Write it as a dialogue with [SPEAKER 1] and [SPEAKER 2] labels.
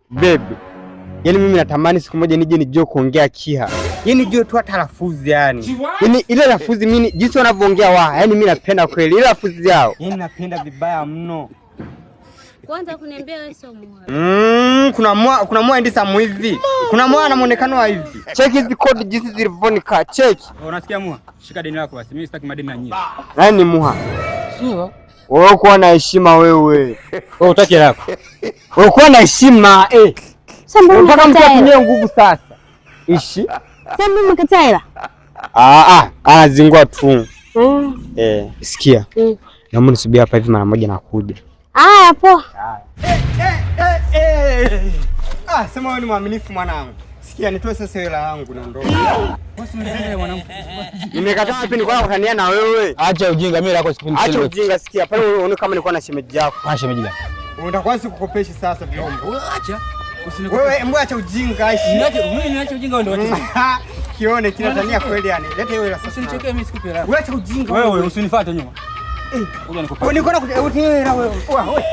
[SPEAKER 1] Baby. Yaani mimi natamani siku moja nije nijue kuongea Kiha. Yaani nijue tu hata lafuzi yani. Yaani ile lafuzi mimi jinsi wanavyoongea wa, yaani mimi napenda kweli ile lafuzi yao. Yaani napenda vibaya mno.
[SPEAKER 2] Kwanza kuniambia wewe sio muha.
[SPEAKER 1] Kuna mwa ndi samu hivi. Kuna mwa na muonekano wa hivi. Cheki hizi kodi jinsi zilivyonika. Cheki.
[SPEAKER 3] Unasikia muha? Shika deni lako basi. Mimi sitaki madeni na nyinyi.
[SPEAKER 1] Nani muha?
[SPEAKER 3] Sio.
[SPEAKER 1] Wewe kuwa na heshima wewe.
[SPEAKER 3] Wewe utaki hela yako.
[SPEAKER 1] Wewe kuwa na heshima eh.
[SPEAKER 2] Sasa mbona
[SPEAKER 1] Mpaka mtu
[SPEAKER 2] umekataa hela?
[SPEAKER 1] atumie nguvu sasa. Ishi.
[SPEAKER 2] Sasa mbona umekataa hela?
[SPEAKER 1] Ah ah, anazingua tu. Eh, sikia. Naomba nisubiri hapa hivi mara moja nakuja.
[SPEAKER 2] Haya, poa.
[SPEAKER 1] Ah, sema wewe ni mwaminifu mwanangu. Sikia, nitoe sasa hela yangu naondoka. Nimekataa wapi? Nilikuwa nakutania na wewe.
[SPEAKER 3] Acha ujinga, mimi lako sipendi.
[SPEAKER 1] Acha ujinga, sikia. Pale uone kama nilikuwa na shemeji yako.
[SPEAKER 3] Ah, shemeji gani?
[SPEAKER 1] Unataka sikukopeshe sasa vyombo.
[SPEAKER 3] Acha.
[SPEAKER 1] Wewe mbona acha ujinga aishi.
[SPEAKER 3] Niache, mimi niache ujinga wewe ndio acha.
[SPEAKER 1] Kione kinatania kweli yani. Leta hiyo hela sasa.
[SPEAKER 3] Usinichekee mimi sikupi hela.
[SPEAKER 1] Wewe acha ujinga.
[SPEAKER 3] Wewe usinifuate nyuma.
[SPEAKER 1] Eh.
[SPEAKER 3] Ngoja nikupe.
[SPEAKER 1] Wewe nilikuwa nakutia hela wewe. Wewe.